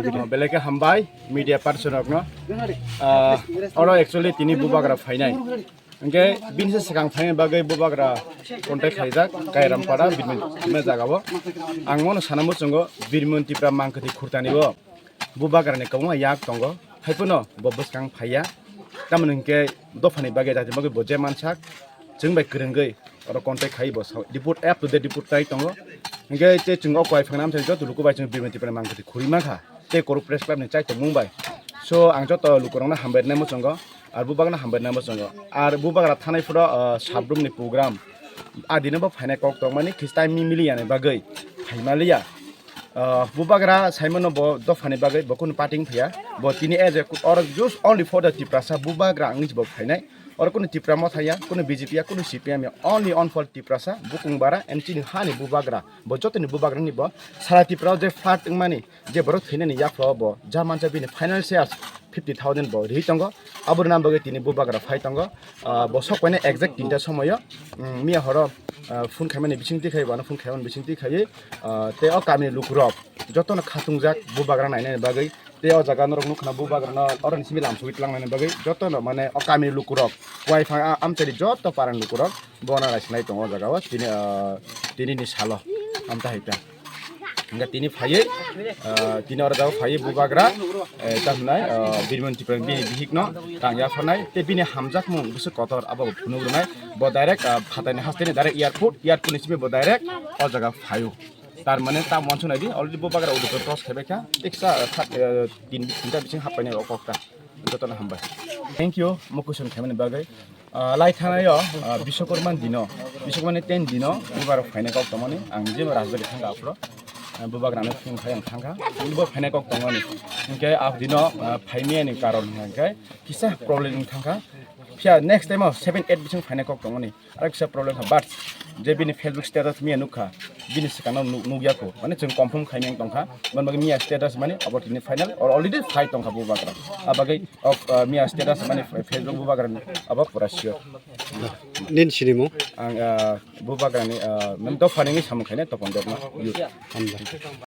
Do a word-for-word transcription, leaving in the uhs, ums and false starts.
Belai khe hambai media person rokno. Ah, oro actually tini bubagra phainai. Hingke bini se swkang phainai bagwi bubagra contact khaijak Kairampada Birmon Tipra jagao. Ang mono sana muchungo Birmon Tipra mangkwthwi khurtani o bubagrani kwbangma yak tongo. Haiphano bo bwskang phaiya. Tamoni hingke dophani bagwi jati bagwi bo je mansak chwng bai kwrwngwi oro contact khai bo sao report up to date report tai tongo. Hingke te chwng o kwai phangna amchai joto luku bai chwng Birmon Tipra mangkwthwi khurwi mankha. Tei Koruk Press Club ni chaitok mung bai. So ang joto lukurokno hambai rwnai muchungo, ar bubakno hambai rwnai muchungo. Ar bubagra thanai phuru, ah, sabrum ni program. A dino bo phainai kok tongmani khis time mi mili yani bagwi phaimaliya. Ah, bubagra saimano bo dophani bagwi bo kunu party wngphiya. Bo tini as a or just only for the Tiprasa bubagra wngwi bo phainai. Oro kunu Tipra motha ya, kunu B J P ya, kunu C P M ya, only on for Tiprasa, bukung bara, and chini hani bubagra. Bo jotoni bubagra ni bo sara Tipra o je flat wngmani, je borok thwinani yaklo bo ja mansa bini final shares fifty thousand bo ri tongo. Aboni nang bagwi tini bubagra phai tongo. Ah, bo sok paina exact tinta somoyo, mm, miya horo, ah, phone khaimani bising twi khai, wano phone khaimani bising twi khai, ah, tei o kamini lukurok jotono khatungjak bubagra nainani bagwi. Tei o jaga norok nukha na bubagrano oroni simi lamsogwi tlangnani bagwi jotono mane o kamini lukurok, wai phang a-, amchaini joto parani lukurok bono naisinai tongo o jaga o tini, ah, tini ni salo amta hai ta. Hingke tini phaiwi, ah, tini oro jaga phaiwi bubagra, eh, ta hwnai, ah, Birmon Tipra bini bihikno tang yapharnai tei bini hamjakmung bwswk kotor abo bo phunuk rwnai. Bo direct, ah, phatarni hasteni direct airport, airport ni simi bo direct o jaga phaio. Tar mane ta monso naidi already bubagra udu cross khaibai kha. Teksa, ah, sat, ah, tin, tinta bising happainai o kokta. Jotono hambai. Thank you, mo question khaimani bagwi. Ah, lai thanaio, ah, Biswakarma dino, Biswakarma ni ten dino, bubagra phainai kok tongmani, ang je Rajbari thangkha aphuru. Ah, bubagrano phone khai ang thangkha, bo phainai kok tongmani. Hingke ah dino, ah, phaimiyani karon hingke kisa problem wng thangkha. Phiya next time o seven eight bising phainai kok tongmani. Aro kisa problem kha, but je bini Facebook status miya nukha, bini swkangno nuk-, nukya kho. Mane chwng confirm khaimeng tongkha. Mane bagwi miya status mane abo tini final or already phai tongkha bubagra. Abagwi of, uh, miya status mane Facebook bubagra abo pura sure. Nini sinimung? Ang, uh, bubagrani, uh, mane dophani wngwi samung khainai Topon Debno. Hambai.